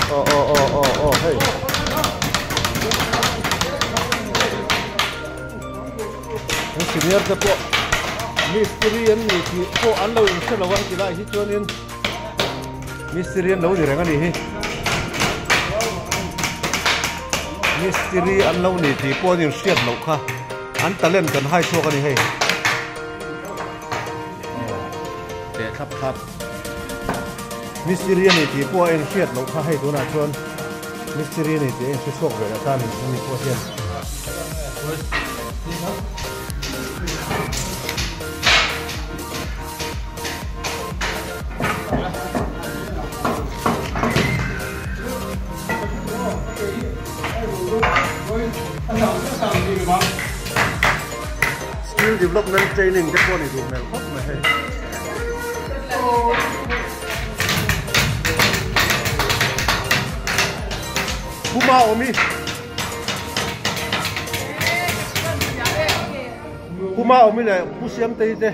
Aw aw aw aw aw hei. An senior te pawh mistiri an ni tih pawh an lo inhre lo a heti lai hi chuanin mistiri an lo ni reng a nih hi. Mistiri an lo ni tih pawh an inhriat loh kha an talent kan hai chhuak a ni hei. Teh thlap thlap. Mistiri a ni tih pawh a inhriat loh kha hei tunah chuan mistiri a ni tih a inhre chhuak ve leh ta a ni ani pawh hian. Skill development training te pawh a ni duh hmel khawp mai hei. Puma awmi Puma awmi leh Pu Siamtei te.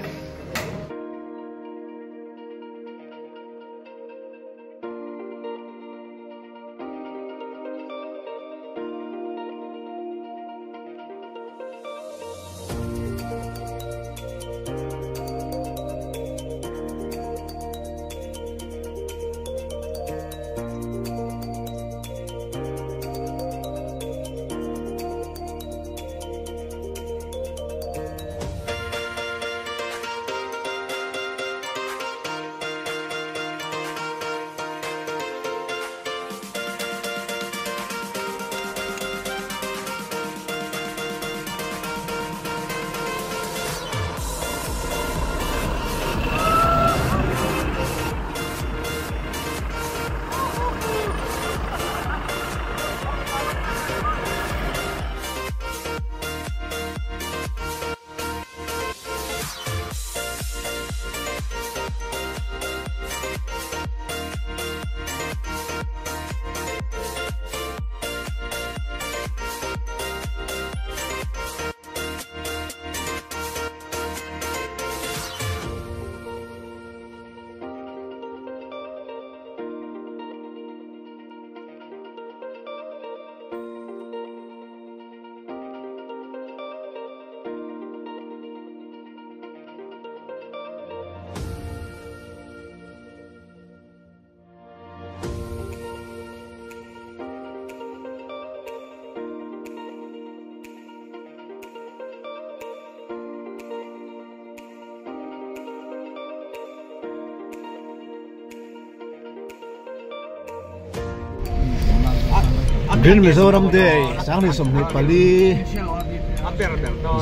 Green Mizoram Day Sangni 24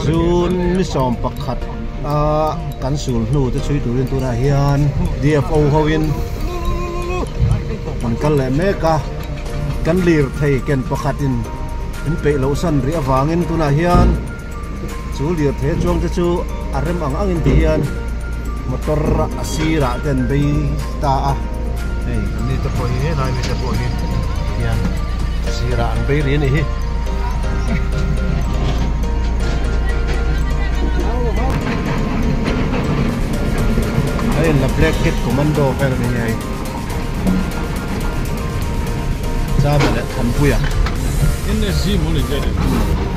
June ni 11 a kan sul hnu te chhui turin tunah hian DFO hoin an kal leh mek a kan lir thei ken pakhatin in peih loh san rih avangin tunah hian chu lir thei chuang te chu a rem ang angin ti hian motor a sirah te an bei ta a hei an ni te pawh hi helai mi te pawh hi hian a sirah an bei rih a nih hi. A in la black cat commando vel a ni hei Chama leh Thanpuia. NSG maw ni che ni.